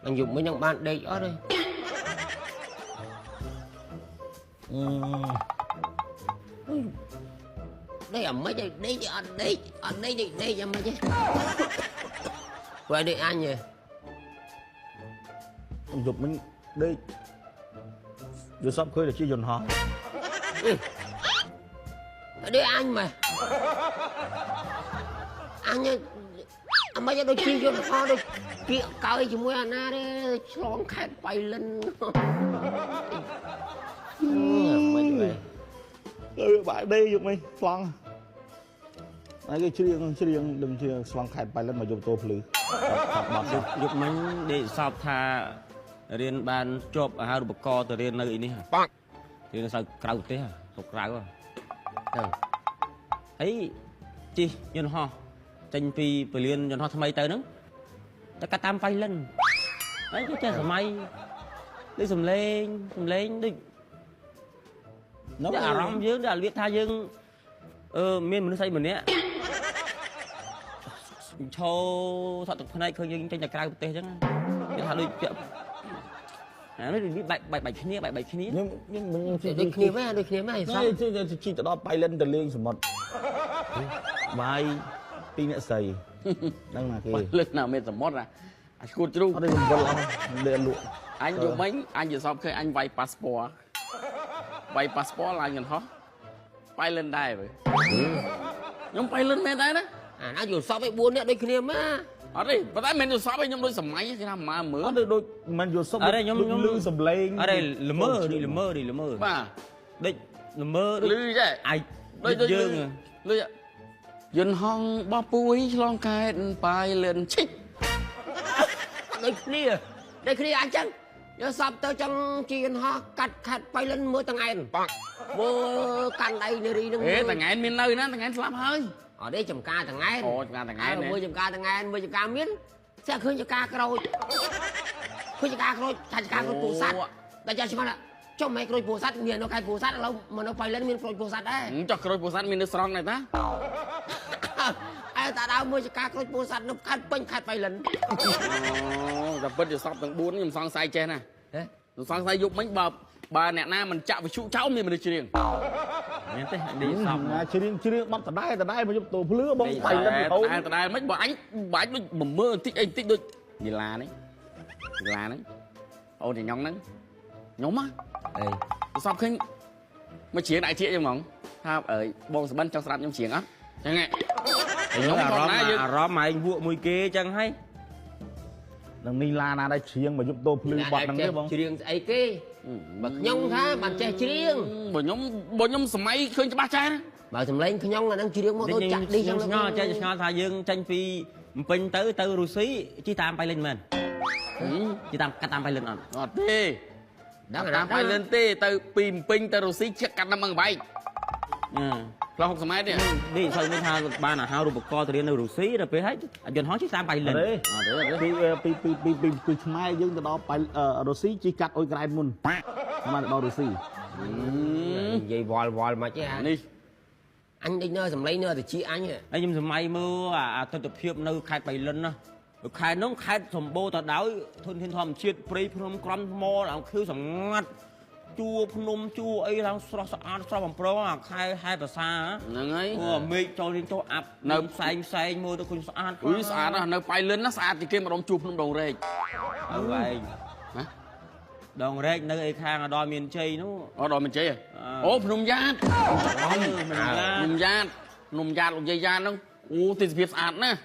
អញយប់មិញនឹងបានដេកអត់ទេដេកអាម៉េចដេកអត់ដេកអត់ដេកដេកអាម៉េចទេព្រោះដេកអញហ៎យប់មិញដេកយល់សពឃើញតែជាយន្តហោះដេកអញម៉េះអញអាម៉េចដូចជាយន្តហោះដូចគៀកកើយជាមួយអាណាទេឆ្លងខេត្តបៃលិនមិនវិញទៅបាយដេកយប់មិញស្លង់ហើយគេច្រៀងច្រៀងដឹងជាស្លង់ខេត្តបៃលិនមកយប់តោភ្លឺបាត់យប់មិញដេកសពថារៀនបានជាប់អាហារូបករណ៍ទៅរៀននៅអីនេះបាក់រៀននៅក្រៅប្រទេសស្រុកក្រៅហ្នឹងហើយជិះយន្តហោះចេញពីពលានយន្តហោះថ្មីទៅហ្នឹងតែកាត់តាមបៃលិនហើយគេចេះសម័យដូចសំលេងសំលេងដូចអារម្មណ៍យើងដែលរបៀបថាយើងមានមនុស្សស្អីម្នាក់ឈោថត់ទឹកភ្នែកឃើញយើងចេញទៅក្រៅប្រទេសអញ្ចឹងគេថាដូចពាក់អានេះបែកបែកគ្នាបែកបែកគ្នាខ្ញុំខ្ញុំដូចគ្នាមែនដូចគ្នាមែនសោះជីទៅដល់បៃលិនទៅលេងសមុទ្របាយពីអ្នកស្រីដឹងណាគេបៃលិនណាមានសមុទ្រអាឈួតជ្រូកអត់ទេវិលអស់លេលក់អញយកមិញអញយល់សពឃើញអញវាយប៉ាសពតវាយប៉ាសពតឡើងយន្តហោះបៃលិនដែរបើខ្ញុំបៃលិនមែនដែរណាអាណាយល់សពឯ4នាក់ដូចគ្នាម៉ាអត់ទេប៉ុន្តែមិនយល់សពឯខ្ញុំដូចសម័យគេថាម៉ាមើលអត់ដូចមិនយល់សពអរខ្ញុំខ្ញុំ លឺសំឡេងអរល្មើដូចល្មើដូចល្មើបាទដូចល្មើលឺចេះអាយដូចយើងលឺយន្តហោះបោះពួយឆ្លងកែតបាយលឿនឈិចដូចគ្នាដូចគ្នាអញ្ចឹងយកសពទៅចង់ជាយន្តហោះកាត់ខាត់បៃលិនមើលតងែនមើលកាន់ដៃនារីនឹងអេតងែនមាននៅណាតងែនស្លាប់ហើយអត់ទេចំការតងែនអូចំការតងែនមើលចំការតងែនមើលចំការមានស្អាឃើញចំការក្រូចឃើញចំការក្រូចថាចំការក្រូចពោធិ៍សាត់តែចាស់ឆ្ងល់ចុះមិនក្រូចពោធិ៍សាត់មាននៅខេត្តពោធិ៍សាត់ឥឡូវមកនៅបៃលិនមានក្រូចពោធិ៍សាត់ដែរចុះក្រូចពោធិ៍សាត់មាននៅស្រង់ដែរតាអើតាដើមមើលចំការក្រូចពោធិ៍សាត់នៅខេត្តពេញខេត្តបៃលិនអូតែពិតជាសពទាំង4ខ្ញុំសង្ស័យចេះណាខ្ញុំសង្ស័យយប់មិញបើអ្នកណាមិនចាក់វិទ្យុចោលមានមនុស្សច្រៀងមែនទេនេះសពណាច្រៀងច្រៀងបាត់ដដែលដដែលមកយប់តោភ្លឺបងបៃលិនដដែលដដែលមិនបើអញបើអញដូចមើលបន្តិចអីបន្តិចដូចនីឡានេះនីឡាហ្នឹងអូនញ៉ងហ្នឹងខ្ញុំហ៎អេសពឃើញមកច្រៀងដាក់ជាចឹងហ្មងថាអើយបងសបិនចង់ស្ដាប់ខ្ញុំច្រៀងអត់ចឹងហ៎ខ្ញុំអារម្មណ៍អារម្មណ៍ឯងវក់មួយគេចឹងហើយនឹងនីឡាណាដែរច្រៀងមកយប់តោភ្លឺបាត់ហ្នឹងទេបងច្រៀងស្អីគេបើខ្ញុំថាបានចេះច្រៀងបើខ្ញុំសម័យឃើញច្បាស់ចេះណាបើសម្លេងខ្ញុំអាហ្នឹងច្រៀងមកដូចចាក់ឌីចឹងឆ្ងល់ចេះឆ្ងល់ថាយើងចេញពីពេញទៅទៅរុស្ស៊ីជិះតាមបៃលិនមែនជិះតាមកាត់តាមបៃលិនអត់អត់ទេដឹងតាមបៃលិនទេទៅពីពេញទៅរុស្ស៊ីជិះកាត់តាមបែកផ្លូវ60ម៉ែត្រនេះនេះសូវមានថាបានអាហារូបករណ៍ទៅរៀននៅរុស្ស៊ីដល់ពេលហើយយន្តហោះជិះតាមបៃលិនអត់ទេពីពីពីពីពីខ្មែរយើងទៅដល់រុស្ស៊ីជិះកាត់អ៊ុយក្រែនមុនបានទៅដល់រុស្ស៊ីនិយាយវល់វល់មកទេអានេះអញដូចនៅសម្លេងនៅតិចអញហើយខ្ញុំសម័យមើលអាទិដ្ឋភាពនៅខេត្តបៃលិនណាខេត្តនោះខេត្តសម្បូរទៅដោយធនធានធម្មជាតិព្រៃភ្នំក្រំថ្មឡើងខៀវសម្ងាត់ជួរភ្នំជួរអីឡើងស្រស់ស្អាតស្រស់បំប្រងអាខែហែភាសាហ្នឹងហើយមេឃចូលរៀងចូលអាប់នៅផ្សែងផ្សែងមើលទៅឃើញស្អាតអុយស្អាតណាស់នៅបៃលិនណាស្អាតជាងគេម្ដុំជួរភ្នំដងរែកអើឯងណាដងរែកនៅឯខាងដល់មានជ័យនោះអូដល់មានជ័យអូភ្នំយ៉ាតភ្នំយ៉ាតភ្នំយ៉ាតលោកយាយយ៉ាតហ្នឹងអូទេសភាពស្អាតណាស់